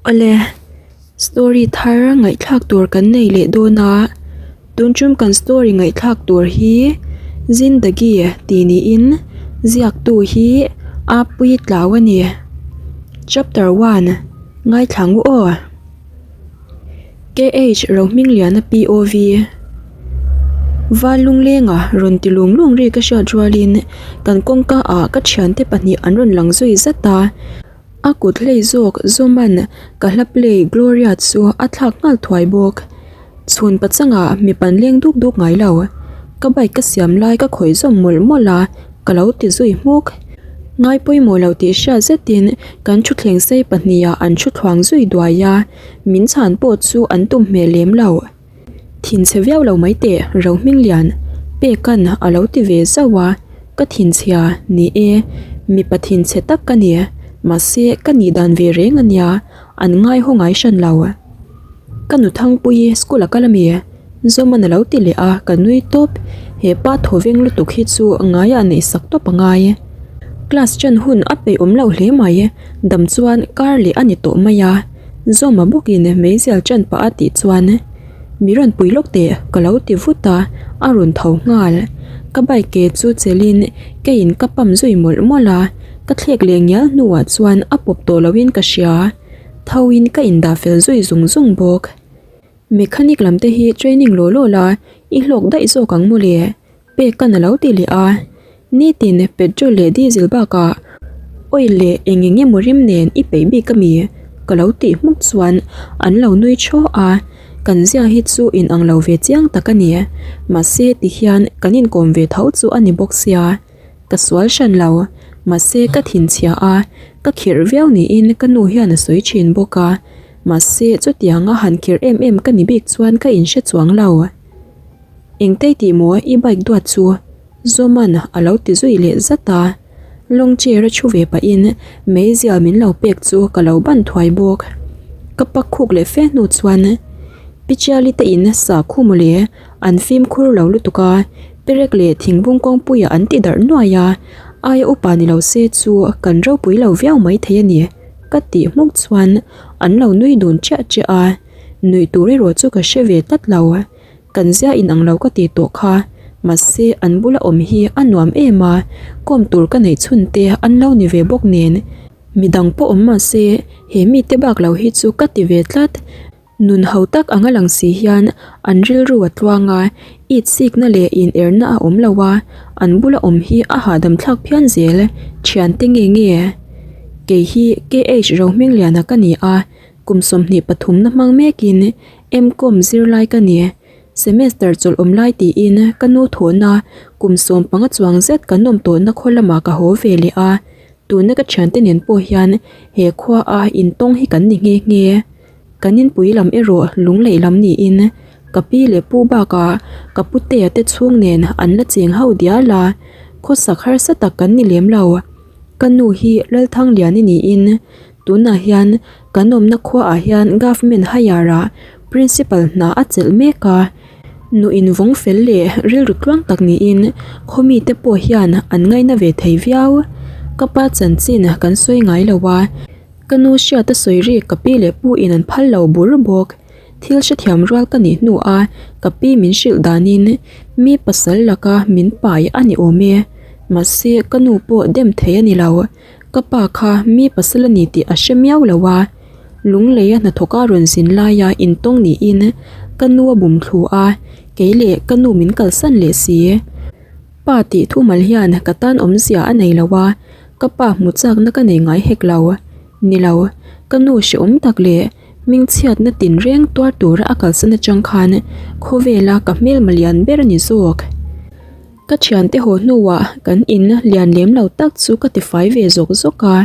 Awle, story thar ngaihthlak tur kan nei leh dawn a, tun tum kan story ngaihthlak tur hi Zindagi tih niin ziaktu hi Apuii Tlau a ni. Chapter one, Ngaithla ngu aw. KH Rohmingliana POV Val lunglenga rawn ti lung lung ri ka hriat rualin kan kawngka ah ka thiante pahnih an rawn lang zui zat a, a kut hlei zawk Zawman ka hla play Gloria chu a thlak nghal thuai bawk. Chhun pachangah mi pan leng duk duk ngai lo. Ka bike ka siam lai ka khawih zawm mawlh mawlh a, ka lo ti zui hmuk. Ngai pawimawh lo tih hriat zetin kan thutthleng sei pahnih ah an thu thluang zui duai a. Min chhan pawh chu an tum hmel lem lo. Thinchhe viau lo mai teh Rohminglian, Peka'n a lo ti ve zauh a, ka thinchhia ni e, mipa thinchhe tak ka ni, mahse ka nih dan ve reng a nia, an ngaihaw ngai hran lo. Ka nu Thangpuii school a kal a mi? Zawman a lo ti leh a, ka nui tawp. He pa thaw veng lutuk hi chu ngaiah neih sak tawp a ngai. Class ṭan hun a peih awm lo hle mai, dam chuan kar leh a ni tawh mai a. Zawma bawkin meizial ṭan pah a tih chuan, Mi rawn pui lawk teh ka lo ti vut a, a rawn tho nghal. Ka bike ke chu chelhin keiin ka pump zui mawlh mawlh a, ka thlek leh ngial hnuah chuan a pawp tawh loin ka hria. Thoin ka indah fel zui zung zung bawk. Mechanic lam te hi training law law la, i hlawk daih zawk ang mawle. Pek ka na lo ti leh a, nitin petrol leh diesel bakah oil leh eng eng emaw rim nen i peih bik a mi? Ka lo tih hmuk chuan an lo nui thaw a, kan zia hi chu in ang lo ve chiang tak a ni. Mahse tihian kan inkawm ve tho chu a ni bawk sia, ka sual hran lo. Mahse ka thinchhia a, ka khirh viau niin ka nu hian a sawi thin bawk a, mahse chutianga han khirh em em ka ni bik chuan ka inhre chuang lo. Engtei tih maw i bike duat chu? Zawman a lo ti zui leh zat a. Long chair a thu ve pahin meizial min lo pek chu ka lo ban thuai bawk. Ka pak khuk leh fe hnu chuan Pichiali te in sa khu mawle an fimkhur lo lutuk a, perek leh thingbung kawngpuiah an ti darh nuai a, aia upa ni lo se chu kan ropui lo viau maithei a ni ka tih hmuk chuan an lo nui dun chiah chiah a, nuih tur erawh chu ka hre ve tlat lo. Kan zia in ang lo ka ti tawh kha, mahse an bula awm hi a nuam em a, kawm tur ka neih chhun te an lo ni ve bawk nen. Midang pawh awm mahse he mite bak lo hi chu ka ti ve tlat. Nun ho tak anga lang si hian an rilru a tluang a, it sikna leh in erna a awm lo a, an bula awm hi a hahdam thlak phian zel, thiante nge nge. Kei hi KH Rohmingliana ka ni a, Kum 23 na hmang mekin M-Com zirlai ka ni. Semester chawlh awm lai tiin ka nu thawhna kum 15 chuang zet kan awm tawhna khaw lamah ka haw ve leh a. Tuna ka thiante nen pawh hian he khua a intawng hi kan ni nghe nghe. Kan inpui lam erawh lungleih lam niin ka pi leh pu bakah ka putea te chhung nen an la cheng ho dial a, khawsak harsa tak kan ni lem lo. Ka nu hi Lalthangliani niin Tunah hian kan awmna khuaah hian Government Higher ah Principal hna a chelh mek a, nu invawng fel leh rilru tluang tak niin khaw mite pawh hian an ngaina ve thei viau. Ka pa chanchin kan sawi ngai lo a, ka nu hriata sawi rik ka pi leh pu in an phal lo bur bawk. Thil hrethiam rual ka nih hnuah ka pi min hrilh danin mi pasal laka min pai a ni awm e, mahse ka nu pawh dem thei a ni lo. Ka pa kha mi pasal a ni tih a hre miau lo a, lunglei a hnathawk a rawn zin laia intawng niin ka nu a bum thlu a, kei leh ka nu min kalsan leh si. Pa tih thumal hian ka tan awmzia a nei lo a, ka pa hmu chakna ka nei ngai hek lo. Ni lo, ka nu hrehawm tak leh hmingchhiatna tinreng tuar tura a kalsan atang khan khawvela ka hmelma lian ber a ni zawk. Ka thiante haw hnuah kan in lian lem lo tak chu ka tifai ve zawk zawk a,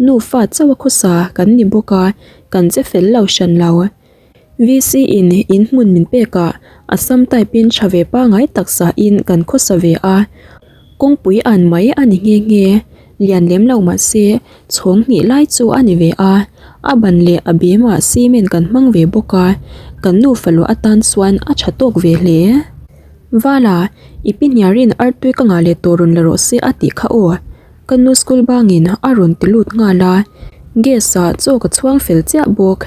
nufa chauh a khawsa kan ni bawk a, kan che fel lo hran lo. VC in in hmun min pek a, Assam type in tha ve pangai tak sa in kan khawsa ve a, kawngpui an mai a ni nghe nghe, lian lem lo mah se chhawng hnih lai chu a ni ve a, a ban leh a bim ah cement kan hmang ve bawk a, kan nufa luah atan chuan a tha tawk ve hle. Vala, i pi hniarin artui ka ngah leh tawh rawn la rawh se a tih kha aw. Ka nu school bangin a rawn ti lut nghal a. Gas ah chaw ka chhuang fel chiah bawk.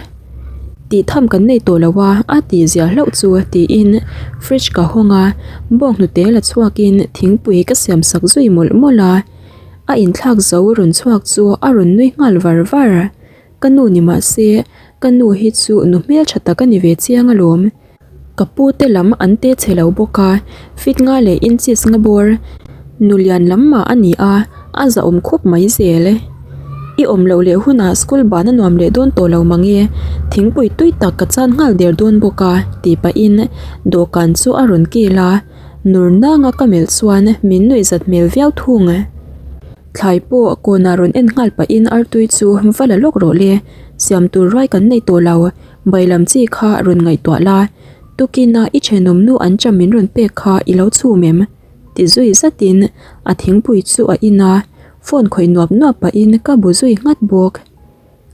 Tih tham kan nei tawh lo a, a tih zia hlauh chu tiin fridge ka hawng a, bawnghnute la chhuakin thingpui ka siam sak zui mawlh mawlh a. A inthlak zo rawn chhuak chu a rawn nui nghal var var. Ka nu ni mah se, ka nu hi chu nu hmeltha tak a ni ve chiang alawm. Ka pu te lam an te chhe lo bawk a, fit nga leh inches nga bawr nu lian lam mah a ni a, a zahawm khup mai zel. I awm loh leh hunah school ban a nuam leh dawn tawh lo mang e, thingpui tui tak ka chan nghal der dawn bawk a tih pahin dawhkan chu a rawn kil a, nur nanga ka melh chuan min nuihzat hmel viau thung. Thlai pawh kawnah rawn en nghal pahin artui chu va la lawk rawh le, siam tur ruai kan nei tawh lo. Bai lam chi kha rawn ngaihtuah la, tukina i thenawm nu an cham min rawn pek kha i lo chhum em? ti zui zatin a thingpui chu a in a, phone khawih nuap nuap pahin ka bu zui nghat bawk.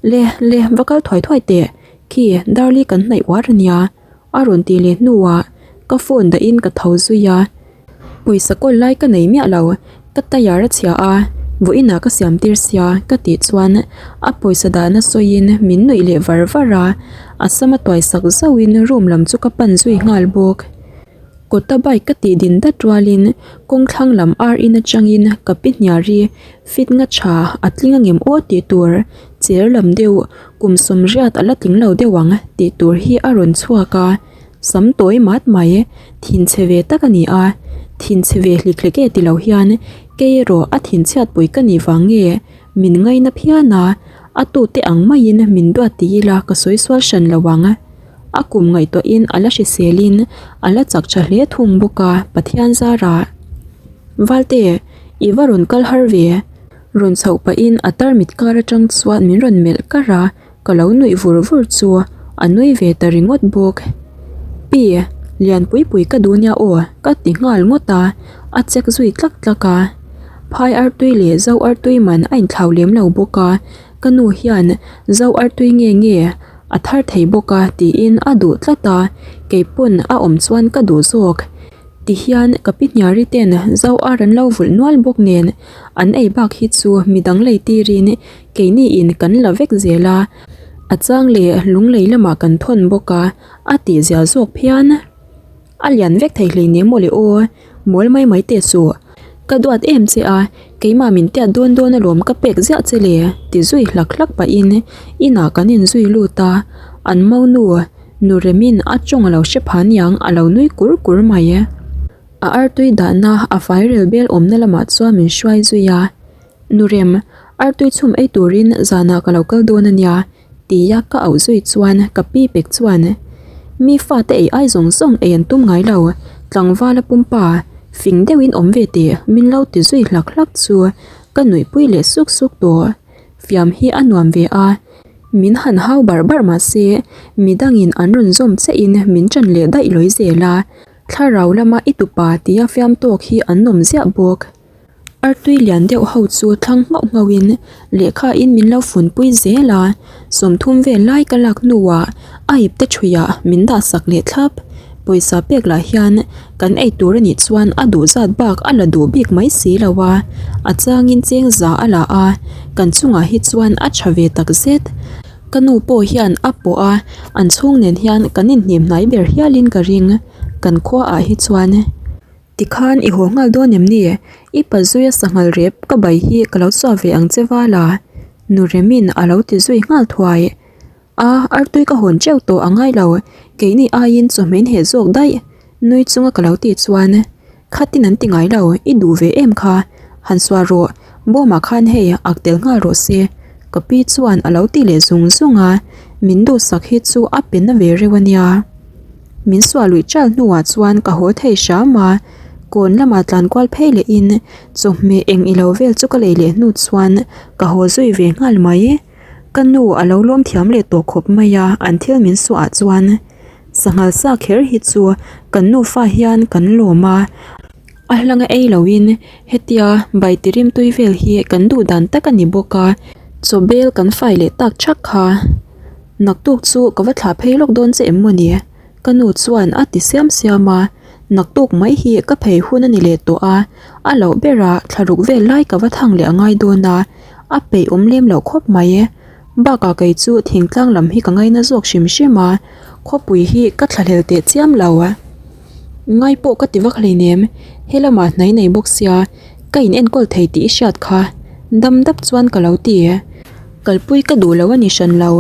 Le, le, va kal thuai thuai teh, khi Darli kan hnaih uar a nia, a rawn ti leh hnuah ka phone dahin ka tho zui a. Pawisa kawl lai ka nei miah lo, ka tire a chhia a, vawiinah ka siam tir sia ka tih chuan a pawisa dahna sawiin min nuih leh var var a, a sam a tuai sak zauhin room lam chu ka pan zui nghal bawk. Kawta bike ka tih din dat rualin kawngthlang lam ar in atangin ka pi hniari fit nga tha a tling angem aw tih tur cher lam deuh kum sawmriat a la tling lo deuh ang tih tur hi a rawn chhuak a. Sam tawi mat mai, thinchhe ve tak a ni a, thinchhe ve hlik hlek e ti lo hian kei erawh a thinchhiat pui ka nih vang nge min ngaina phian a, a tute ang maiin min duat ti ila ka sawi sual hran lo ang. A kum ngaihtuahin a la hriselin a la chak tha hle thung bawk a, Pathian zarah. Valte, i va rawn kal har ve? Rawn chhoh pahin a tarmit kar atang chuan min rawn melh kar a. Ka lo nuih vur vur chu a nui ve ta ringawt bawk. Pi, Lianpui pui ka duh nia aw ka ti nghal ngawt a, a check zui tlak tlak a. Phai artui leh zo artui man a inthlau lem lo bawk a, ka nu hian zo artui nge nge a thar thei bawk a tiin a duh tlat a, kei pawn a awm chuan ka duh zawk. Tihian ka pi hniari ten zo ar an lo vulh nual bawk nen an ei bak hi chu midang lei tirin Keini in kan la vek zel a, a chang leh lunglei lamah kan thawn bawk a, a tih zia zawk phian. A lian vek thei hleinem maw le aw, mawl mai mai teh suh. Ka duat em che a, keimah min tiat dawn dawn alawm ka pek ziah che le, ti zui hlak hlak pahin inah kan inzui lut a, an monu nu Remin a tawng a lo hre pha niang a lo nui kur kur mai. A artui dahna a fairel bel awmna lamah chuan min hruai zui a. Nurem, artui chhum ei turin zanah ka lo kal dawn a nia, tia ka auh zui chuan ka pi pek chuan, Mi fate ei ai zawng zawng ei an tum ngai lo, tlangvala pumpa, fing deuhin awm ve teh min lo ti zui hlak hlak chu ka nuihpui leh suk suk tawh. Fiam hi a nuam ve a, min han hau barh barh mah se midangin an rawn zawm chiahin min ṭan leh daih lawi zel a, thlarau lama i tupa tia fiam tawk hi an awm ziah bawk. Artui lian deuh ho chu thlang nghauh nghauh in lehkha in min lo fun pui zel a, sawmthum vel lai ka lak hnuah a ip te thuiah min dah sak leh thlap. Pawisa pek lah hian kan ei tur a nih chuan a duh zat bak a la duh bik mai si lo a, a changin cheng za a la a, kan chungah hi chuan a tha ve tak zet. Ka nu pawh hian a pawh a, an chhung nen hian kan inhnem hnai ber hialin ka ring, kan khuaah hi chuan. Tikhan i haw nghal dawn em ni? I pazuia sanghal rep ka bai hi ka lo chhuah ve ang che val a, Nu Remin a lo ti zui nghal thuai. A, artui ka hawn teuh tawh a ngai lo, keini aiin chawhmeh in heh zawk daih, nui chunga ka lo tih chuan, Khatin an ti ngai lo, i duh ve em kha, han suah rawh, bawmah khan hei ak tel nghal rawh se, ka pi chuan a lo ti leh zung zung a, min duhsak hi chu a pe na ve reuh a nia. Min suah luih ṭal hnuah chuan ka haw thei hram a, kawn lamah tlan kual phei lehin chawhmeh eng ilo vel chu ka lei leh hnu chuan ka haw zui ve nghal mai. Ka nu a lo lawm thiam leh tawh khawp mai a, an thil min suah chuan sanghal sa kher hi chu kan nufa hian kan lawm a, a hlanga ei loin hetia bai tirim tui vel hi kan duh dan tak a ni bawk a, chaw bel kan fai leh tak thak kha. Naktuk chu ka va thlah phei lawk dawn che em maw ni? Ka nu chuan a ti siam siam a, naktuk mai hi ka phei hun a ni leh tawh a, a loh berah thla ruk vel lai ka va thang leh a ngai dawn a, a peih awm lem loh khawp mai. Bakah kei chu thingtlang lam hi ka ngaina zawk hrim hrim a, khawpui hi ka thlahlel teh chiam lo. Ngai pawh ka ti vak hleinem, he lamah hnai nei bawk sia ka in enkawl thei tih i hriat kha dam dap chuan ka lo ti. Kalpui ka duh lo a ni hran lo,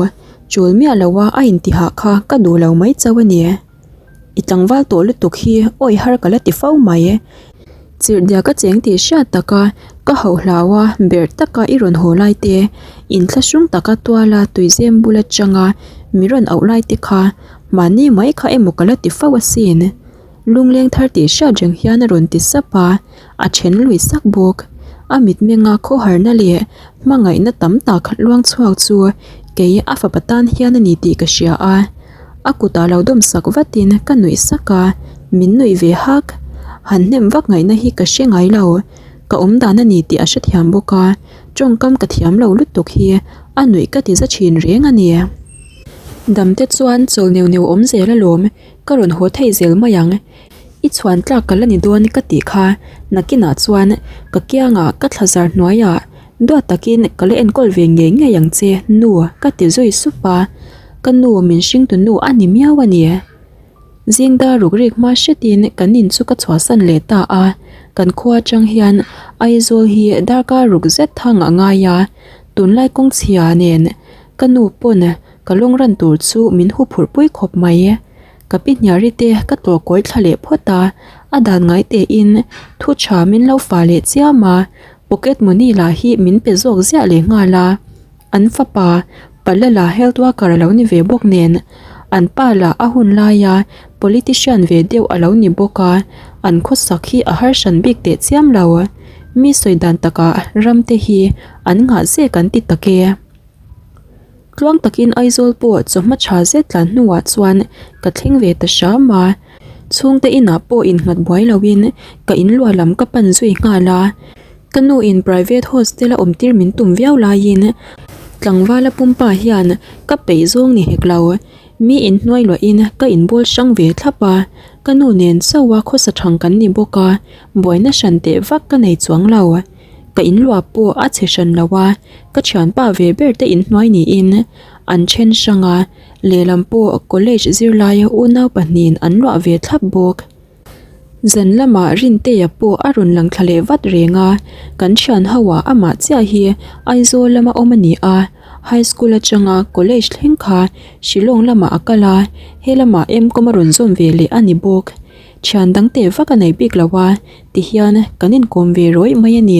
chul miah lo a a intihah kha ka duh lo mai chauh a ni. I tlangval tawh lutuk hi awi har ka la ti fo mai. Chirhdia ka cheng tih hriat taka ka hauh hlau a, berh taka i rawn haw lai te, inthlahrung taka tuala tuizem bul atanga mi rawn auh lai te kha mahni mai kha emaw ka la ti fo asin. Lungleng thar tih hriat reng hian a rawn ti sap a, a then lui sak bawk. A mitmenga khawharna leh hmangaihna tam tak luang chhuak chu kei a fapa tan hian a ni tih ka hria a. A kutah lo dawm sak vatin ka nuih sak a, min nuih ve hak. Han hnem vak ngaihna hi ka hre ngai lo. Ka awm dan a ni tih a hrethiam bawk a, tawngkam ka thiam lo lutuk hi a nuih ka ti za thin reng a ni. Damte chuan chawl neuh neuh awm zel alawm, ka rawn haw thei zel mai ang. I chhuan tlak ka la ni dawn ka tih kha nakinah chuan ka kiangah ka thla zar hnuaiah duat takin ka la enkawl ve ngei ngei ang che nu ka ti zui sup a, ka nu min hringtu nu a ni miau a ni. Zing dar ruk rik hma hretin kan in chu ka chhuahsan leh ta a, kan khua atang hian Aizawl hi darkar ruk zet thang a ngai a, tunlai kawngchhia nen ka nu pawn ka lawngran tur chu min huphurh pui khawp mai. Ka pi hniari te ka tlawh kawi thla leh phawt a, a dan ngai tein thu tha min lo fa leh chiam a, pocket money lah hi min pe zawk ziah leh nghal a, an fapa Palala health worker a lo ni ve bawk nen, an pa lah a hun laia politician ve deuh a lo ni bawk a, an khawsak hi a harsan bik teh chiam lo, mi sawi dan takah ram te hi an nghah zek an ti tak e. Tluang takin Aizawl pawh chawhma tha zet tlan hnuah chuan ka thleng ve ta hram a, chhungte inah pawh innghat buai loin ka inluah lam ka pan zui nghal a, ka nu in private hostel a awm tir min tum viau laiin tlangvala pumpa hian ka peih zawng ni hek lo, mi inhnuai luahin ka inbawl hrang ve thlap a, ka nu nen chauha khawsa thang kan ni bawk a, buaina hran teh vak ka nei chuang lo. Ka inluah pawh a chhe hran lo a, ka thianpa ve ber te inhnuai niin an then hrang a, lehlam pawh college zirlai unau pahnihin an luah ve thlap bawk. Zan lamah Rinteia pawh a rawn lang thla leh vat reng a, kan thian ho ah amah chiah hi Aizawl lama awm a ni a, high school atanga college thleng kha Shillong lamah a kal a, he lamah M-com a rawn zawm ve leh a ni bawk. Thian dang teh vak a nei bik lo a, tihian kan inkawm ve rawih mai a ni.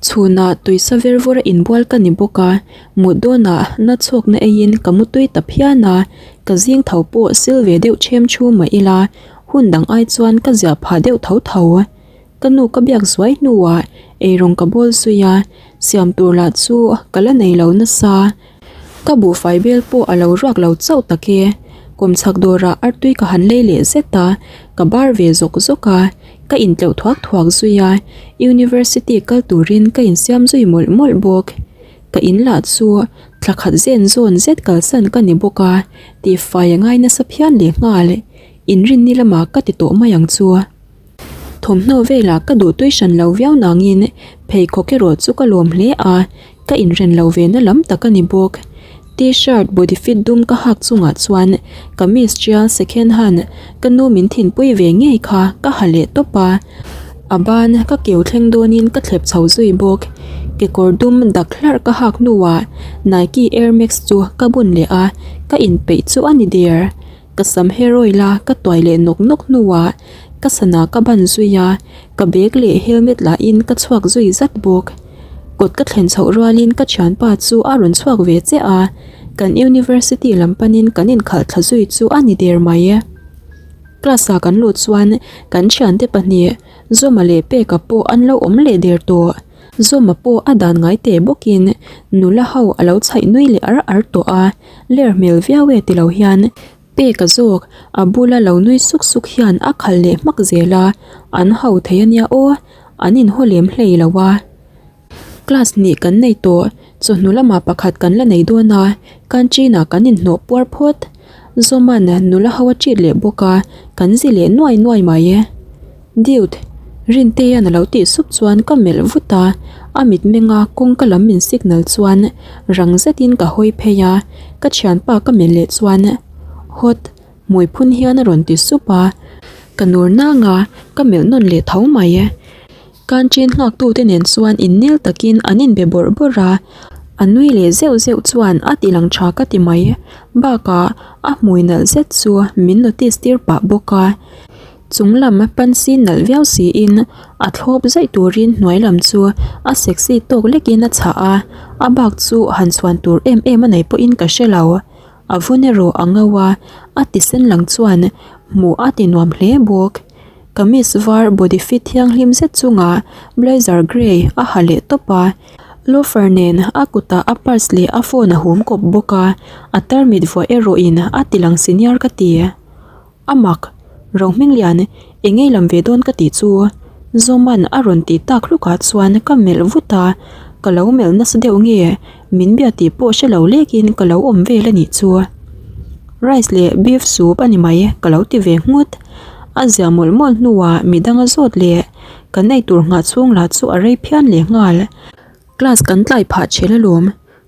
Chhunah tuisa ver vawr a inbual ka ni bawk a, mut dawnah na chhawkna eiin ka mu tui ta phian a, ka zing tho pawh sil ve deuh ṭhem ṭhu mah ila, hun dang ai chuan ka ziah phah deuh tho tho. Ka nu ka biak zuai hnuah eirawng ka bawl zui a, siam tur lah chu ka la nei lo nasa. Ka buhfai bel pawh a lo ruak lo chauh tak e. Kawmchhak dawrah artui ka han lei leh zet a, ka bar ve zawk zawk a, ka intleuh thuak thuak zui a, University kal turin ka insiam zui mawlh mawlh bawk. Ka in lah chu thla khat zen zawn zet kalsan ka ni bawk a, tihfai a ngai nasa phian lehnghal. Inrinni lamah ka ti tawh mai ang chu. Thawmhnaw velah ka duh tui hran lo viau nangin pheikhawk erawh chu ka lawm hle a, ka inren lo ve na lam tak a ni bawk. T-shirt body fit dum ka hak chungah chuan kamis tial second hand ka nu min thinpui ve ngei kha ka ha leh tawp a, a ban ka keu thleng dawnin ka thlep chho zui bawk. Kekawr dum dak hlarh ka hak hnuah Nike Air Max chu ka bun leh a, ka inpeih chu a ni der. Ka sam hair oil a ka tuai leh nawk nawk hnuah ka sana ka ban zui a, ka bag leh helmet lahin ka chhuak zui zat bawk. Kawt ka thlen chhoh rualin ka thianpa chu a rawn chhuak ve chiah a, kan university lam panin kan inkhalh thla zui chu a ni der mai. Class ah kan luh chuan kan thiante pahnih Zawma leh Peka pawh an lo awm leh der tawh. Zawma pawh a dan ngai teh bawkin nula ho a lo chhaih nui leh ar ar tawh a, ler hmel viau e tilo hian Peka zawk a bula lo nui suk suk hian a khalh leh hmak zel a, an ho thei a nia aw, an inhaw lem hlei lo a. Class hnih kan nei tawh, chawhnu lamah pakhat kan la nei dawn a, canteen ah kan inhnawh puar phawt. Zawman nula ho a treat leh bawk a, kan zi leh nuai nuai mai e. Dude! Rinteia'n a lo tih sup chuan ka melh vut a, a mitmenga kawngka lam min signal chuan rang zetin ka hawi phei a, ka thianpa ka melh leh chuan Hot hmui phun hian a rawn ti sup a, ka nur nang a, ka melh nawn leh tho mai. Canteen nghaktute nen chuan innel takin an inbe bawrh bawrh a, a nui leh zeuh zeuh chuan a ti lang tha ka ti mai. Bakah a hmui nalh zet chu min notice tir pah bawk a. Chung lam pansi nalh viau siin a thlawp zaih turin hnuai lam chu a sexy tawk lekin a chhah a, a bak chu han chhuan tur em em a nei pawhin ka hre lo. A vun erawh a ngo a, a ti sen lang chuan hmuh a ti nuam hle bawk. Kamis var body fit thianghlim zet chungah blazer grey a ha leh tawp a, loafer nen a kutah a purse leh a phone a hum kawp bawk a, a tarmit vuah erawhin a ti lang senior ka ti. A mak, Rohminglian eng ngei lam ve dawn ka tih chu Zawman a rawn tih tak hlukah chuan ka melh vut a, ka lo melh nasa deuh nge min bia tih pawh hre lo lekin ka lo awm vel a nih chu. Rice leh beef soup a ni mai ka lo ti ve nghut. A zia mawlh mawlh hnuah midang a zawt leh kan eitur nghah chhung lah chu a rei phian leh nghal. Class kan tlai phah ṭhel alawm.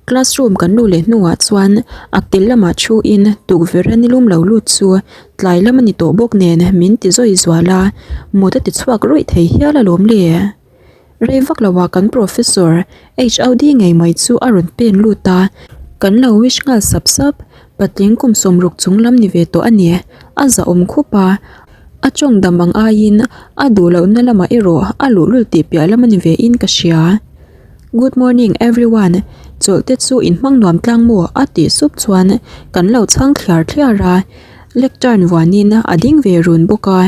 Classroom kan luh leh hnuah chuan a tel lamah thu in tukverh a nilum lo lut chu tlai lam a ni tawh bawk nen min ti zawi zual a, mut a ti chhuak rawih thei hial alawm le. Rei vak lo ah kan professor HOD ngei mai chu a rawn pen lut a, kan lo wish nghal sap sap, patling kum sawmruk chung lam ni ve tawh a ni, a zahawm khup a, a tawng dam ang aiin a duh lohna lamah erawh a luhlul tih piah lam a ni ve in ka hria. Good morning everyone, chawlh te chu in hmang nuam tlang maw? a tih sup chuan kan lo chhang thliar thliar a, lectern vuanin a ding ve run bawk a,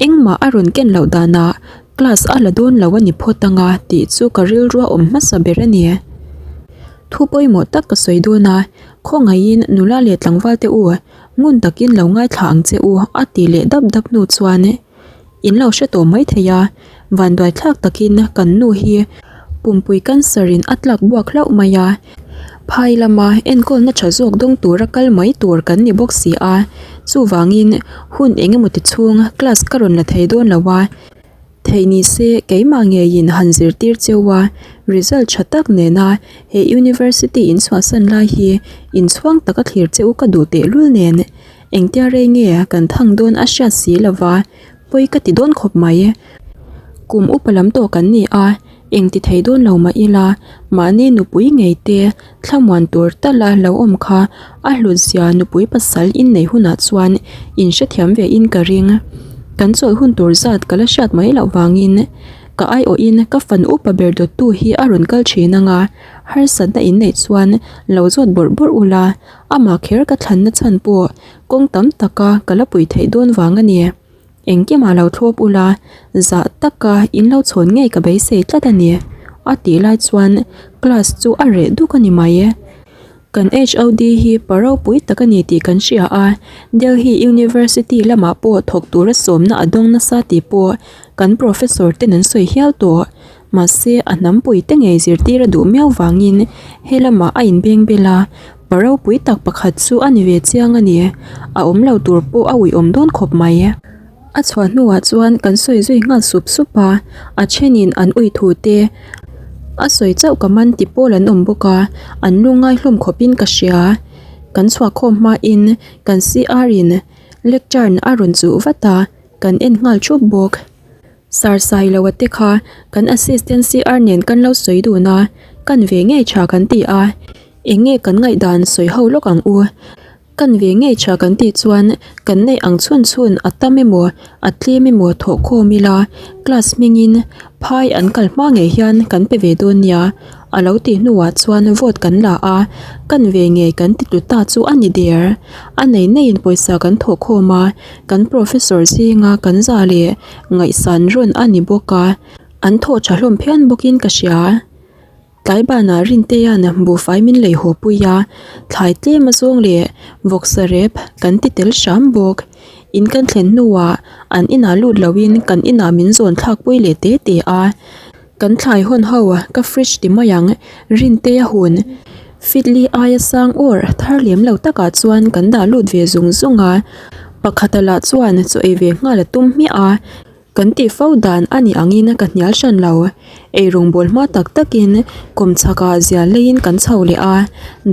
engmah a rawn ken loh danah class a la dawn lo a ni phawt ang a tih chu ka rilru a awm hmasa ber a ni. Thu pawimawh tak ka sawi dawn a, khawngaihin nula leh tlangval te u, ngun takin lo ngaithla ang che u a tih leh dap dap hnu chuan. In lo hre tawh mai thei a, vanduai thlak takin kan nu hi pumpui cancer in a tlak buak hlauh mai a, phai lama enkawlna tha zawk dawng tura kal mai tur kan ni bawk si a, chuvangin hun eng emaw ti chhung class ka rawn la thei dawn lo a, theih ni se keimah ngeiin han zirtir cheu a, result tha tak nena he university in chhuahsan lai hi inchhuang taka thlir cheu ka duh tehlul nen. Engtia rei nge kan thang dawn a hriat si lova, pawi ka ti dawn khawp mai. Kum upa lam tawh kan ni a, eng ti thei dawn lo mah ila, mahni nupui ngei te thlamuan tur tala lo awm kha a hlut zia nupui pasal inneih hunah chuan in hrethiam ve in ka ring. Kan chawlh hun tur zat ka la hriat mai loh vangin ka aiawhin ka fan upa ber dawttu hi a rawn kal thin ang a, harsatna inneih chuan lo zawt bawrh bawrh ula, Amah kher ka thlanna chhan pawh kawng tam taka ka la pui theih dawn vang a ni. Engkimah lo thlawp ula, zah taka in lo chhawn ngei ka beisei tlat a ni. A tih lai chuan class chu a reh duk a ni mai. Kan HOD hi pa ropui tak a ni tih kan hria a, Delhi University lamah pawh thawk tura sawmna a dawng nasa tih pawh kan professor ten an sawi hial tawh. Mahse, a hnampui te ngei zirtir a duh miau vangin he lamah a inbeng bel a, pa ropui tak pakhat chu a ni ve chiang a ni. A awm lo tur pawh a uiawm dawn khawp mai. A chhuah hnuah chuan kan sawi zui nghal sup sup a, a thenin an ui thu te a sawi chauh ka man ti pawl an awm bawk a, an lungngai hlawm khawpin ka hria. Kan chhuah khawm hmain kan CR in lectern a rawn chuh vat a, kan en nghal thup bawk. Sir Sailoa te kha kan assistant CR nen kan lo sawi dun a, kan ve ngei tha kan ti a, eng nge kan ngaihdan sawi ho lawk ang u. Kan ve ngei tha kan tih chuan kan neih ang chhun chhun a tam emaw a tlem emaw thawh khawm ila class hmingin phai an kal hma ngei hian kan pe ve dawn nia a lo tih hnuah chuan vote kan la a, kan ve ngei kan ti tlu ta chu a ni der. A nei neiin pawisa kan thawh khawm a, kan professor zinga kan za leh ngaihsan rawn a ni bawk a, an thawh tha hlawm phian bawkin ka hria. Tlai banah Rintea'n buhfai min lei haw pui a, thlai tlem a zawng leh vawksa rep kan ti tel hram bawk. In kan thlen hnuah an inah lut loin kan inah min zawn thlak pui leh te te a. Kan thlai hawn ho ka fridge ti mai ang, Rintea hun Fitli aia sang awr thar lem lo takah chuan kan dah lut ve zung zung a, pakhata lah chuan chaw ei ve nghal a tum hmiah a. Kan tih fo dan a nih angin ka hnial hran lo. Eirawng bawl hma tak takin kawm chhakah zial leiin kan chho leh a,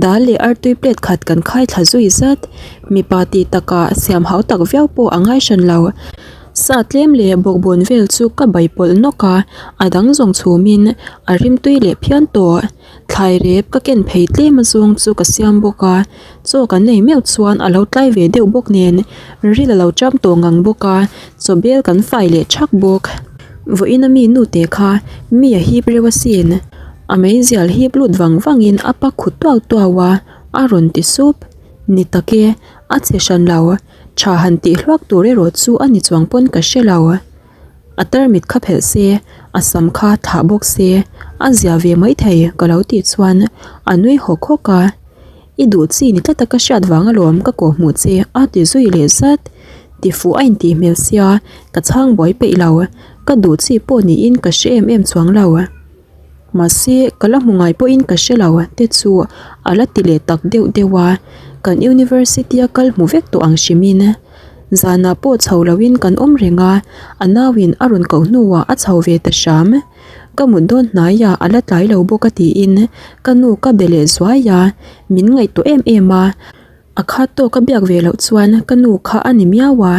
dal leh artui plate khat kan khai thla zui zat. Mipa tih takah siam hau tak viau pawh a ngai hran lo. Sa tlem leh bawkbawn vel chu ka bai pawlh nawk a, a dang zawng chhumin a rimtui leh phian tawh. Thlai rep ka ken phei tlem a zawng chu ka siam bawk a, chaw kan nei meuh chuan a lo tlai ve deuh bawk nen ril a lo cham tawh ngang bawk a, chaw bel kan fai leh thak bawk. Vawiin a mi nute kha mi a hip reuh asin, a meizial hip lut vang vangin a pak khut tuau tuau a, a rawn ti sup. Ni tak e, a chhe hran lo, tha han tih hluak tur erawh chu a ni chuang pawn ka hre lo. A tarmit kha phelh se, a sam kha thlah bawk se, a zia ve maithei ka lo tih chuan a nui hawk hawk a. I duh chi ni tlata ka hriat vang alawm ka kawh hmuh che a ti zui leh zat. Tifuh a intih hmel sia ka chhang buai peih lo, ka duh chi pawh niin ka hre em em chuang lo. Mahse, ka la hmu ngai pawhin ka hre lo te chu a la ti leh tak deuh deuh a, kan university a kal hmu vek tawh ang hrimin. Zanah pawh chho loin kan awm reng a, a nauin a rawn koh hnuah a chho ve ta hram. Ka mut dawn hnaiah a la tlai lo bawk a tiin ka nu ka be leh zuai a, min ngaihtuah em em a, a khat tawk a biak ve loh chuan ka nu kha a ni miau a.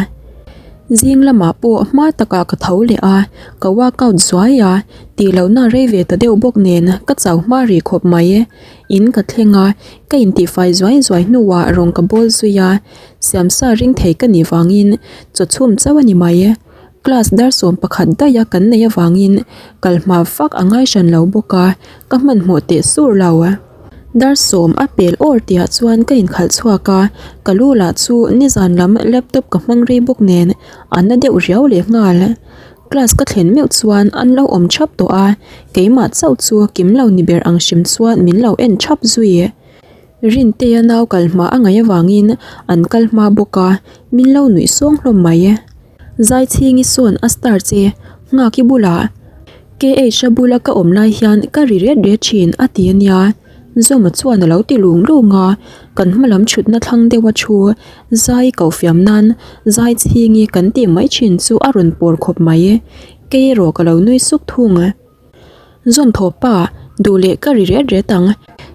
Zing lamah pawh hma takah ka tho leh a, ka workout zuai a, tih lohna rei ve ta deuh bawk nen ka chau hma rih khawp mai. In ka thleng a, ka intihfai zuai zuai hnuah rawng ka bawl zui a, Siamsa ring thei ka nih vangin chaw chhum chauh a ni mai. Class dar 11 daih a kan neih avangin kal hma fak a ngai hran lo bawk a, ka hmanhmawh teh sur lo. Dar sawm a pel awr tihah chuan ka inkhalh chhuak a, ka lu lah chu nizan lam laptop ka hmang rei bawk nen a na deuh riau leh nghal. Class ka thlen meuh chuan an lo awm thap tawh a, keimah chauh chu kim lo ni ber ang hrim chuan min lo en thap zui. Rintea nau kal hma a ngaih avangin an kal hma bawk a, min lo nuih sawng hlawm mai. Zaichhingi sawn a star che, nghak i bulah KH-a bula ka awm lai hian ka ri ret ret thin a ti a nia. Zawma chuan a lo ti lung lung a, kan hma lam thutna thlang deuh a thu zai koh fiam nan Zaichhingi kan tih mai thin chu a rawn pawr khawp mai. Kei erawh ka lo nui suk thung. Zawm thaw pa, duh leh ka ri ret ret ang.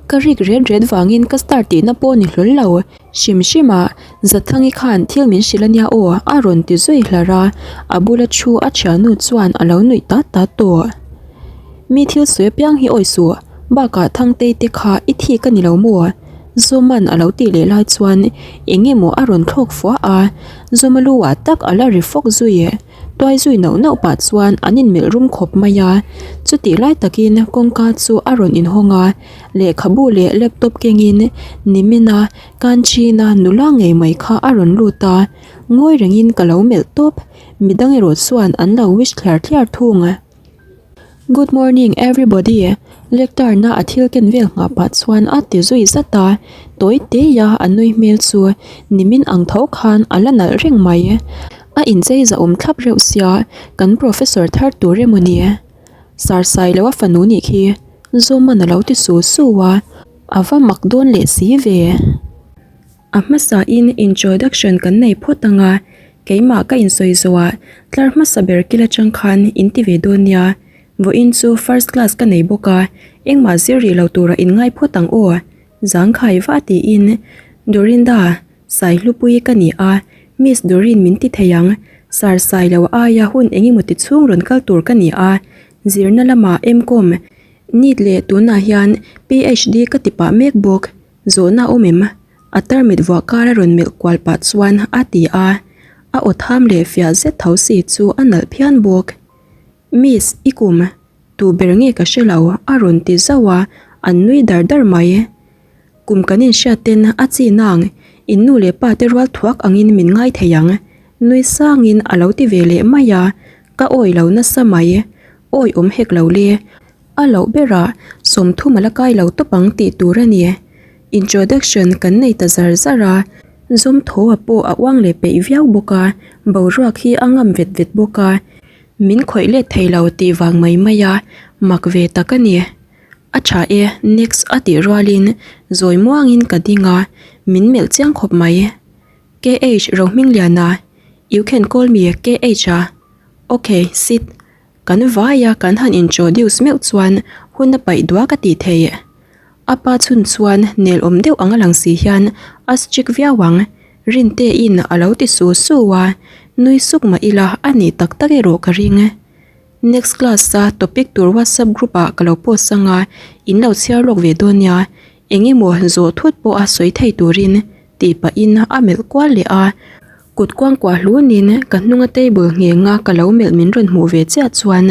Ka rik ret ret vangin ka star tihna pawh ni hlawl lo. Hrim hrim a, Zathangi khan thil min hrilh ania aw a rawn ti zui hlar a, a bula thu a thiannu chuan a lo nuih tat tat tawh. Mi thil sawi apiang hi awi suh, bakah Thangtei te kha i thik a ni lo maw? Zawman a lo tih leh lai chuan eng emaw a rawn thlawk fua a, Zawma lu ah tak a la ri fawk zui. Tuai zui nauh nauh pah chuan an inmelh rum khawp mai a, chutih lai takin kawngka chu a rawn inhawng a, lehkhabu leh laptop kengin nimina Kanchina nula ngei mai kha a rawn lut a, ngawi rengin ka lo melh tawp, midang erawh chuan an lo wish thliar thliar thung. Good morning everybody lectern a a thil ken vel nghah pah chuan a ti zui zat a, tawi te a a nui hmel chu nimin ang tho khan a la nalh reng mai. A inchei zahawm thlap reuh sia kan professor thar tur emaw ni? Sar sai lo a fanu nih khi Zawman a lo ti su su a, a va mak dawn leh si ve. A hmasa in introduction kan nei phawt ang a, keimah ka insawi zawh ah tlar hmasa ber kil atang khan in ti ve dawn nia, vawiin chu first class ka nei bawk a, engmah zir rih lo tura in ngai phawt ang aw, zangkhai va tiin Dorinda Saihlupui ka ni a, Miss Dorin min ti thei ang, Sir Sailo aia hun engemaw ti chhung rawn kal tur ka ni a, zirna lamah M-Com, NEET leh tunah hian PHD ka ti pah mek bawk. Zawhna awm em? A tarmit vuah kar a rawn melh kual pah chuan a ti a, a aw tham leh fiah zet tho si chu a nalh phian bawk. Miss, i kum tu ber nge ka hre lo a rawn ti zauh a, an nui dar dar mai. Kum kan inhriat ten a chi nang, in nu leh pa te rual thuak angin min ngai thei ang, nui sangin a lo ti ve leh mai a, ka awi lo nasa mai. Awi awm hek lo le. A loh berah 30 a la kai lo tawp ang tih tur a ni. Introduction kan nei ta zar zar a, Zawmthaw a pawh a uang leh peih viau bawk a, boruak hi a ngam vet vet bawk a, min khawih let thei lo tih vang mai mai a, mak ve tak a ni. A tha e, next a tih rualin zawi muangin ka ding a, min melh chiang khawp mai. KH Rohmingliana, you can call me KH a. Ok, sit. Kan vaia kan han introduce meuh chuan hun a paih duak a tih theih. A pa chhun chuan nel awm deuh ang a lang si hian a strict viau ang. Rintein a lo ti su su a, nui suk mah ila a nih tak tak erawh ka ring. Next class a topic tur whatsapp group ah ka lo post ang a, in lo chhiar lawk ve dawn nia, eng emaw zawh thut pawh a sawi thei turin tih pahin a melh kual leh a. Kut kuangkuah hlunin ka hnunga table nghenga ka lo melh min rawn hmuh ve chiah chuan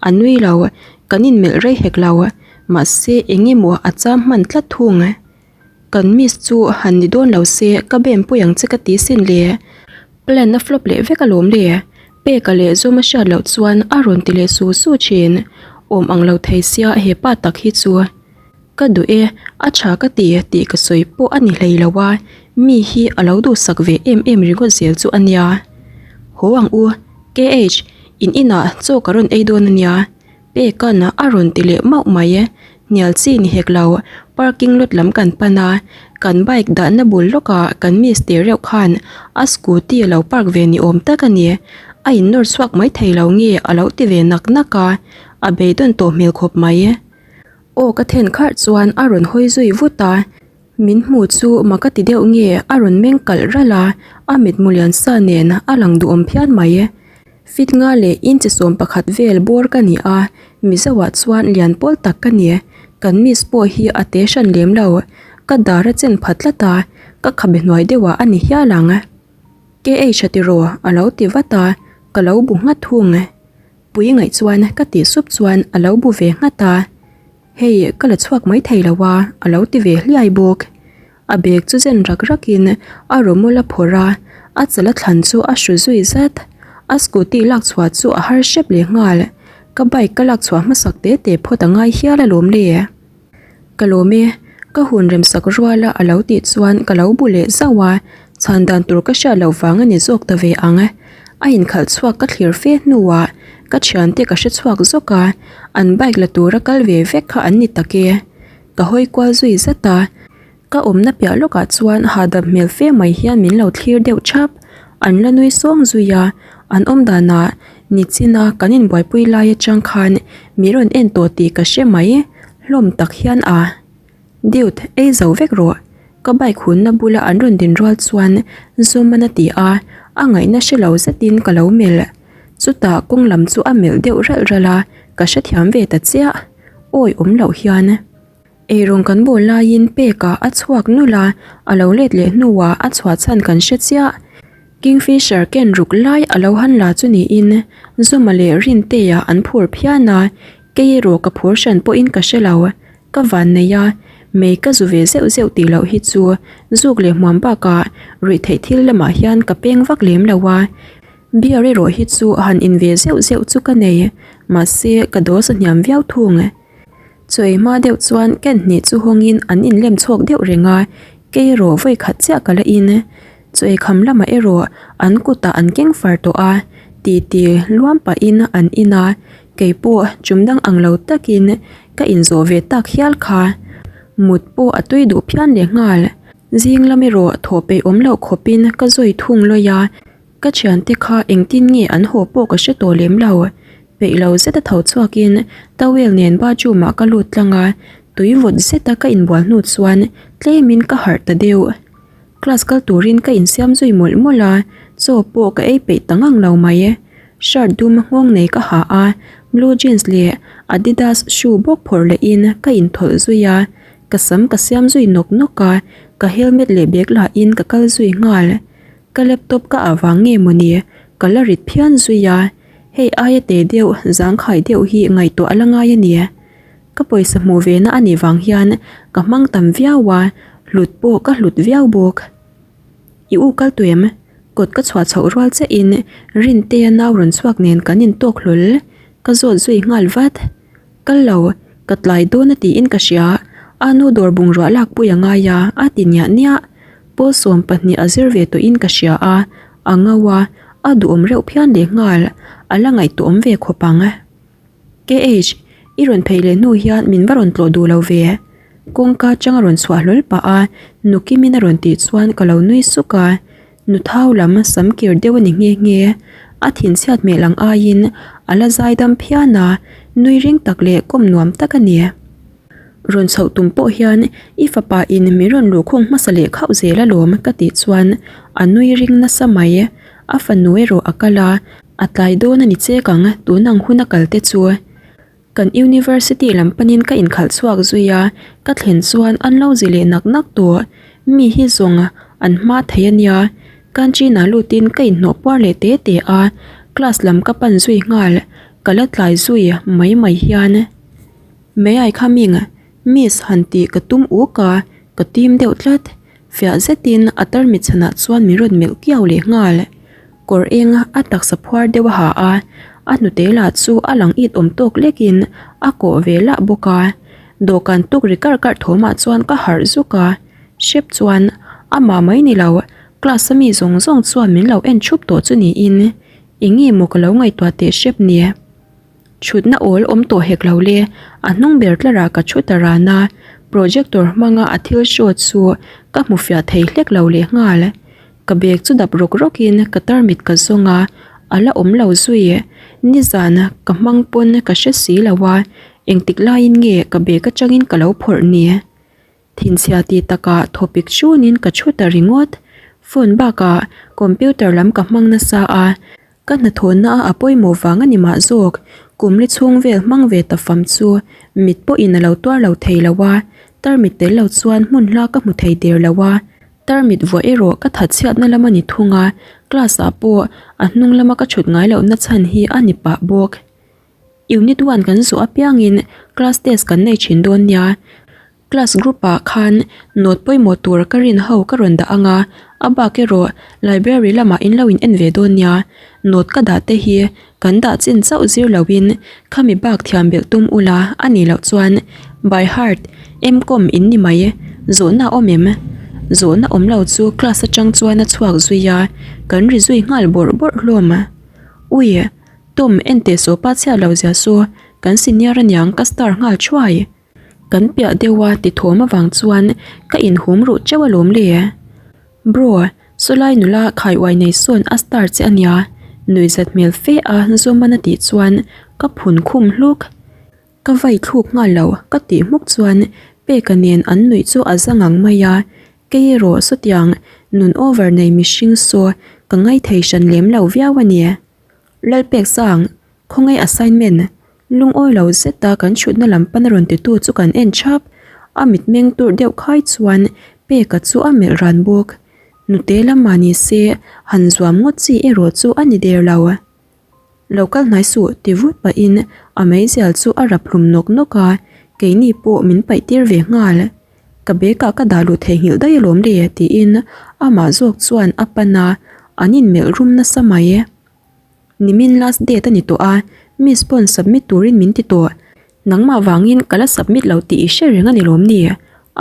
a nui lo, kan inmelh rei hek lo, mahse eng emaw a cham hman tlat thung. Kan miss chu han ni dawn lo se ka bem pui ang che ka ti sin le. Plan a flop leh vek alawm le. Peka leh Zawma hriat loh chuan a rawn ti leh su su thin. Awm ang lo thei sia he pa tak hi chu. Ka duh e, a tha ka ti tih ka sawi pawh a ni hlei lo a, mi hi a lo duhsak ve em em ringawt zel chu a nia. Haw ang u, KH, in inah chaw ka rawn ei dawn a nia. Peka'n a rawn ti leh mauh mai. Hnial chi ni hek lo, parking lot lam kan pan a, kan bike dahna bul lawkah kan miss te reuh khan a scooty a lo park ve ni awm tak a ni. A innawr chhuak mai thei lo nge a lo ti ve nak nak a, a beidawn tawh hmel khawp mai. Aw ka then kharh chuan a rawn hawi zui vut a, min hmu chu mak a ti deuh nge a rawn meng kalh ralh a, a mitmu lian sa nen a lang duhawm phian mai. Fit nga leh inchi 11 vel bawr ka ni a, Mizo ah chuan lian pawl tak ka ni. Kan miss pawh hi a te hran lem lo, ka dar a chen pha tlat a, ka khabe hnuai deuh ah a ni hial ang. KH a tiraw a lo ti vat a, ka lo bu nghat thung. Pui ngaih chuan ka tih sup chuan a lo bu ve nghat a, Hei ka la chhuak mai thei lo a, a lo ti ve hliai bawk. A bag chu zen rak rakin a rawmawl a phawrh a, a chala thlan chu a hru zui zat. A scooty lak chhuah chu a har hrep leh nghal, ka bike ka lak chhuah hmasak te te phawt a ngai hial alawm le. Ka lawm e, ka hun remsak ruala a lo tih chuan ka lo bu leh zauh a, chhan dan tur ka hriat loh vang a ni zawk ta ve ang. A inkhalh chhuak ka thlir fe hnuah ka thiante ka hre chhuak zawk a, an bike la tura kal ve vek kha an ni tak e. Ka hawi kual zui zat a. Ka awmna piah lawkah chuan hahdam hmel fe mai hian min lo thlir deuh thap. An la nui sawng zui a, an awm danah nichina kan inbuaipui lai atang khan mi rawn en tawh tih ka hre mai hlawm tak hian a. Dude, ei zo vek rawh. Ka bike hunna bula an rawn din rual chuan Zawman a ti a, a ngaihna hre lo zetin ka lo melh. Chutah kawng lam chu a melh deuh ralh ralh a, ka hrethiam ve ta chiah. Awi awm loh hian. Eirawng kan bawl laiin pekah a chhuak nulh a, a lo let leh hnuah a chhuah chhan kan hre chiah. Kingfisher ken ruk lai a lo han la chu niin Zuma leh Rintea an phur phian a, kei erawh ka phur hran pawhin ka hre lo. Ka van nei a, mei ka zu ve zeuh zeuh tih loh hi chu zuk leh hmuam bakah ruihtheih thil lamah hian ka peng vak lem lo a, beer erawh hi chu han in ve zeuh zeuh chu ka nei, mahse ka dose a hniam viau thung. Chawi hma deuh chuan ken hnih chu hawngin an inlem chhawk deuh reng a, kei erawh vawi khat chiah ka la in. Chawi kham lamah erawh an kutah an keng far tawh a, titi luam pahin an in a, kei pawh chum dang ang lo takin ka inzawh ve tak hial kha. Mut pawh a tui duh phian leh nghal. Zing lam erawh thawh peih awm loh khawpin ka zawi thung lawi a. Ka thiante kha engtin nge an haw pawh ka hre tawh lem lo. Peih lo zeta tho chhuakin towel nen bathroom ah ka lut tlang a, tui vawt zeta ka inbual hnu chuan tlemin ka harh ta deuh. Class kal turin ka insiam zui mawlh mawlh a, chaw pawh ka ei peih ta ngang lo mai. Shirt dum nghawng nei ka ha a, blue jeans leh adidas shoe bawk phawrh lehin ka inthawlh zui a, ka sam ka siam zui nawk nawk a, ka helmet leh bag lahin ka kal zui nghal. Ka laptop ka ah vang nge mawni ka la rit phian zui a, hei aia te deuh zangkhai deuh hi ngaihtuah a la ngai a ni. Ka pawisa hmuh ve na a nih vang hian ka hmang tam viau a, hlut pawh ka hlut viau bawk. I u kal tu em? Kawt ka chhuah chhoh rual chiah in Rintea nau rawn chhuak nen kan intawk hlawl, ka zawt zui nghal vat. Kal lo, ka tlai dawn a tiin ka hria, a nu dawr bungrua lak pui a ngai a, a ti niah niah. Pawl 12 a zir ve tawhin ka hria a, a ngo a, a duhawm reuh phian leh nghal, a la ngaihtuahawm ve khawp ang. KH, i rawn phei leh hnu hian min va rawn tlawh duh lo ve. Kawngka atanga rawn chhuah hlawl pah a, nu Kimin a rawn tih chuan ka lo nui suk a, nu thau lam sam kir deuh a ni nghe nghe. A thinchhiat hmel ang aiin a la zaidam phian a, nui ring tak leh kawm nuam tak a ni. Rawn chhoh tum pawh hian i fapa in min rawn luhkhung hmasa leh khauh zel alawm ka tih chuan a nui ring nasa mai. A fanu erawh a kal a, a tlai dawn a ni chek ang tun ang hun a kal te chu. Kan university lam panin ka inkhalh chhuak zui a, ka thlen chuan an lo zi leh nak nak tawh. Mi hi zawng an hma thei a nia, canteen ah lutin ka inhnawh puar leh te te a, class lam ka pan zui nghal, ka la tlai zui mai mai hian. May I coming? Miss han tih ka tum uk a, ka tim deuh tlat. Fiah zetin a tarmit chhanah chuan min rawn melh kiau leh nghal. Kawr eng a taksa phuar deuh a ha a, a hnute lah chu a lang it awm tawk lekin a kawh ve lah bawk a. Dawhkan tuk ri karh karh thawmah chuan ka harh zuk a, hrep chuan amah mai ni lo class a mi zawng zawng chuan min lo en thup tawh chu niin eng nge maw ka lo ngaihtuah teh hrep ni. Thutna awl awm tawh hek lo le, a hnung ber tlarah ka thu ta ran a, projector hmanga a thil show chu ka hmu fiah thei hlek lo leh nghal. Ka bag chu dap rawk rawkin ka tarmit ka zawng a, a la awm lo zui. Nizan ka hmang pawn ka hre si lo a, engtik laiin nge ka bag atangin ka lo phawrh ni? Thinchhia ti takah thawpik hrunin ka thu ta ringawt. Phone bakah computer lam ka hmang nasa a, Ka hnathawhna a pawimawh vang a ni mah zawk, kum li chhung vel hmang ve ta fam chu mit pawhin a lo tuar lo thei lo a, tarmit tel lo chuan hmun hla ka hmu thei der lo a, tarmit vuah erawh ka thatchhiatna lam a ni thung a, class ah pawh a hnung lama ka chhut ngai lohna chhan hi a ni pah bawk. Unit one kan zawh apiangin class test kan nei thin dawn nia, Class group ah khan note pawimawh tur ka rin ho ka rawn dah ang a, a bak erawh library lamah in lo in en ve dawn nia, note ka dah te hi kan dah chin chauh zir lo in khami bak thiam belh tum ula a nih loh chuan by heart M-com in ni mai, zawhna a awm em? Zawhna awm lo chu class atang chuan a chhuak zui a, kan ri zui nghal bawrh bawrh hlawm. Ui! Tom enteh sawpa chhiat lo zia chu kan senior aniang ka star nghal thuai. Kan piah deuh a ti thawm avang chuan ka inhum ruh teuh alawm le. Bro, sawlai nula khai uai nei sawn a star che ania, nuihzat hmel fe a Zoman a tih chuan ka phun khum hluk. Ka vai thluk nghal lo ka tih hmuk chuan Peka nen an nuih chu a za ngang mai a, kei erawh sawtiang nun over nei mihring saw ka ngaithei hran lem lo viau a ni. Lalpek sang, khawngaih assignment Lungawi lo zeta kan chhutna lam pan a rawn titu chu kan en thap. A mitmeng tur deuh khai chuan Peka chu a melh ran bawk. Nute lamah ni se han zuam ngawt chi erawh chu a ni der lo. Lo kal hnai suh ti vut pahin a meizial chu a rap hlum nawk nawk a, keini pawh min paih tir ve nghal. Ka bag ah ka dah luh theihnghilh daih alawm le tiin amah zawk chuan a pan a, an inmelh rum nasa mai. Nimin last date a ni tawh a, Miss pawn submit turin min ti tawh. Nangmah vangin ka la submit lo tih i hre reng a ni lawm ni?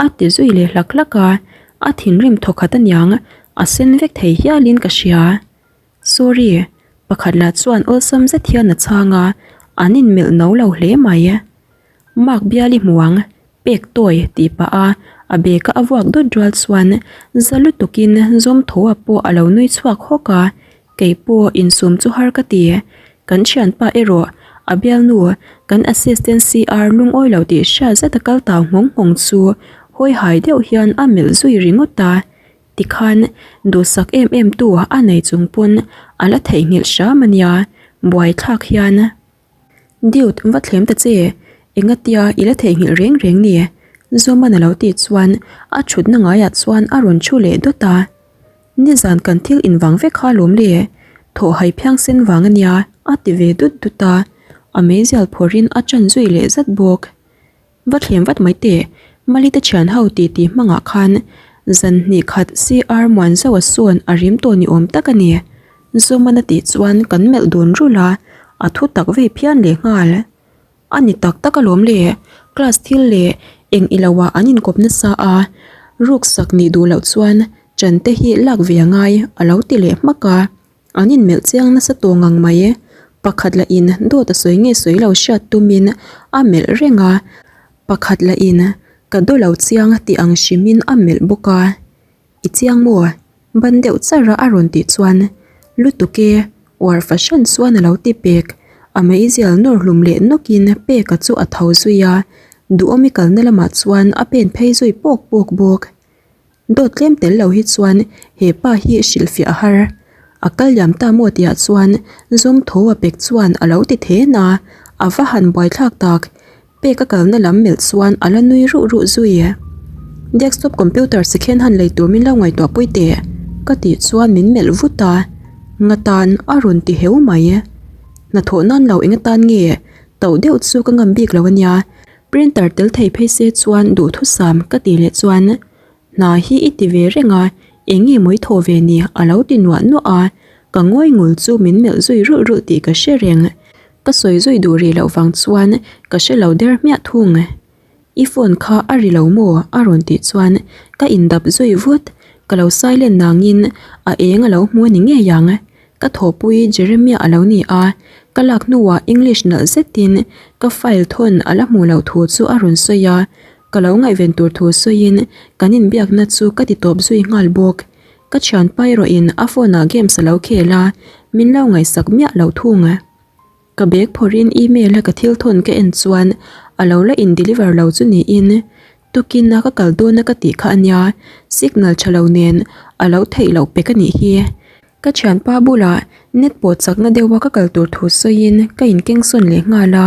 A ti zui leh hlak hlak a, a thinrim thawkhat aniang, a sen vek thei hialin ka hria. Sorry, pakhat lah chuan awlsam zet hian a chhang a, an inmelh no lo hle mai. Mark bial i hmu ang, pek tawi tih pah a, a bag a a vuak dawt rual chuan za lutukin Zawmthaw-a pawh a lo nui chhuak hawk a, kei pawh insum chu har ka ti. Kan thianpa erawh a bialnu kan assistant CR lungawi lo tih hriat zet a kal tau nghawng nghawng chu hawi hai deuh hian a melh zui ringawt a, tikhan duhsak em em tu a nei chung pawn a la theihnghilh hram a nia, buaithlak hian. Dude, va thlem ta che, engatia i la theihnghilh reng reng ni? Zoman a lo tih chuan a thutna ngaiah chuan a rawn thu leh dawt a. Nizan kan thil invang vek kha alawm le, thawh hai phiangsen vang a nia a ti ve dut dut a, a meizial phawrhin a ṭan zui leh zat bawk. Va thlem vat mai teh, Mali te thian ho ti ti hmangah khan zan hnih khat CR Muanzoa sawn a rim tawh ni awm tak a ni. Zoman a tih chuan kan melh dun rulh a, a thu tak vei phian leh nghal. A ni tak tak alawm le, class thil leh eng ilo ah an inkawp nasa a, ruksak nih duh loh chuan chan te hi lak ve a ngai a lo ti leh hmak a. An inmelh chiang nasa tawh ngang mai e. Pakhat lah in dawt a sawi nge sawi lo hriat tumin a melh reng a, pakhat lah in ka daw lo chiang tih ang hrimin a melh bawk a. I chiang maw? Ban deuh char a a rawn tih chuan lutuk e. Uar fahran chuan a lo ti pek. A meizial nawr hlum leh nawkin Peka chu a tho zui a, Duhawmi kalna lamah chuan a pen phei zui pawk pawk bawk. Dawt tlem tel lo hi chuan he pa hi hrilhfiah a har. A kal liam ta maw tihah chuan Zawm tho a pek chuan a lo ti then a, a va han buaithlak tak. Pek a kalna lam melh chuan a la nui ruh ruh zui. Desktop computer second hand lei tur min lo ngaihtuah pui teh ka tih chuan min melh vut a, Ngatan a rawn ti heu mai. Hnathawh nan lo eng atan nge tauh deuh chu ka ngam bik lo a nia. Printer tel thei phei se chuan duhthusam ka tih leh chuan hna hi i ti ve reng a, eng nge maw i thawh ve ni a lo ti nuah nuah a, ka ngawi ngul chu min melh zui rulh rulh tih ka hre reng. Ka sawi zui duh rih loh vang chuan ka hre lo der hmiah thung. I phone kha a ri lo maw? a rawn tih chuan ka indap zui vut, ka lo silent nangin a eng a lo hmu a ni ngei ang. Ka thawhpui Jeremiah a lo ni a, ka lak hnuah English nalh zetin ka file thawn a la hmuh loh thu chu a rawn sawi a, ka lo ngaihven tur thu sawiin kan inbiakna chu ka ti tawp zui nghal bawk. Ka thianpa erawhin a phone ah games a lo khel a, min lo ngaihsak miah loh thung. Ka bag phawrhin email a ka thil thawn ka en chuan a lo la in deliver lo chu niin tukin a ka kal dawn a ka tih kha a nia, signal tha lo nen a lo theih loh pek a nih hi. Ka thianpa bulah net pawh chakna deuha ka kal tur thu sawiin ka inkeng sawn leh nghal a,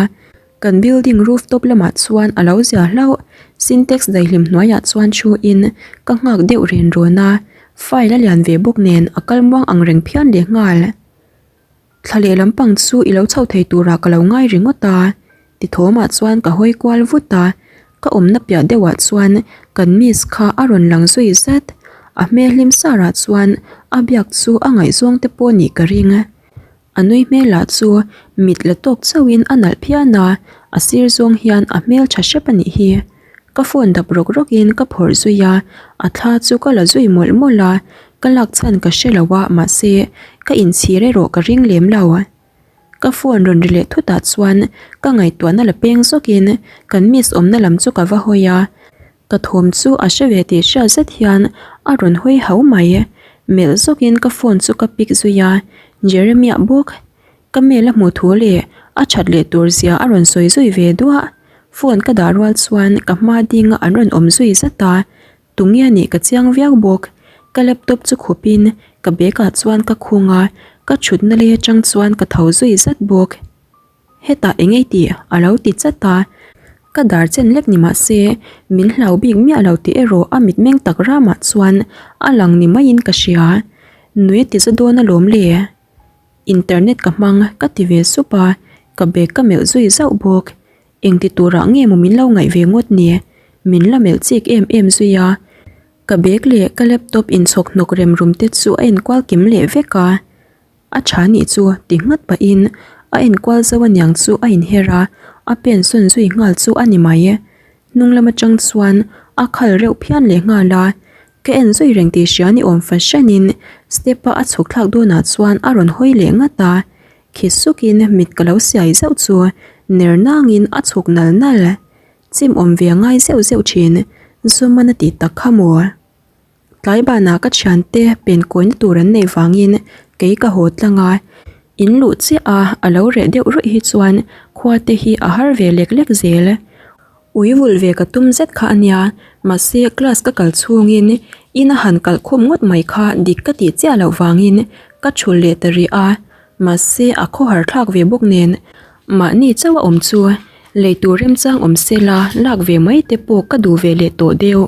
kan building roof top lamah chuan a lo zia hlauh. Sintex daihlim hnuaiah chuan thuin ka nghak deuh ren rawn a, file a lian ve bawk nen a kal muang ang reng phian leh nghal. Thla leh lampang chu i lo chho thei turah ka lo ngai ringawt a, ti thawmah chuan ka hawi kual vut a, ka awmna piah deuhah chuan kan miss kha a rawn lang zui zat, a hmel hlim sarah chuan a biak chu a ngaihzawng te pawh nih ka ring. A nui hmelah chu mit la tawk chauhin a nalh phian a, a sir zawng hian a hmel tha hrep a nih hi. Ka phone dap rawk rawk in ka phawrh zui a, a thla chu ka la zui mawlh mawlh a, ka lak chhan ka hre lo a mahse ka inchhir erawh ka ring lem lo. Ka phone rawn ri leh thut ah chuan ka ngaihtuahna la peng zawk in kan miss awmna lam chu ka va hawi a, ka thawm chu a hre ve tih hriat zet hian a rawn hawi hau mai. Melh zawk in ka phone chu ka pick zui a, Jeremiah bawk. Ka mail a hmuh thu leh a that leh tur zia a rawn sawi zui ve duah. Phone ka dah rual chuan ka hma dinga an rawn awm zui zat a, tunge a nih ka chiang viau bawk. Ka laptop chu khup in ka bag ah chuan ka khung a, ka thutna lei atang chuan ka tho zui zat bawk. Hetah eng ei tih a lo ti chat a, ka dar chen lek ni mah se min hlau bik miah lo tih erawh a mitmeng tak ramah chuan a lang ni maiin ka hria. Nui a ti za dawn alawm le. Internet ka hmang ka ti ve sup a, ka bag ka melh zui zauh bawk. Engti turah nge maw min lo ngaih ve ngawt ni? Min la melh chik em em zui a. Ka bag leh ka laptop inchhawk hnawk rem rum te chu a enkual kim leh vek a. A tha nih chu ti nghat pahin a enkual zo aniang chu a inher a, a pen sawn zui nghal chu a ni mai. Hnung lam atang chuan a khal reuh phian leh nghal a, Ka en zui reng tih hria ni awm fahranin step a a chhuk thlak dawnah chuan a rawn hawi leh ngat a, khi sukin mit ka lo siai zeuh chu ner nangin a chhuk nal nal. Chim awm ve a ngai zeuh zeuh thin, Zuman a tih tak kha maw? Tlai banah ka thiante pen kawina tur an neih vangin kei ka haw tlang a, in luh chiah a a lo reh deuh ruih hi chuan khua te hi a har ve lek lek zel. Ui vulh ve ka tum zet kha a nia, mahse class ka kal chhungin in a han kalh khum ngawt mai kha dik ka tih chiah loh vangin ka thul leh ta rih a, mahse a khawhar thlak ve bawk nen mahni chauh a awm chu lei tur remchang awm sela lak ve mai te pawh ka duh ve leh tawh deuh.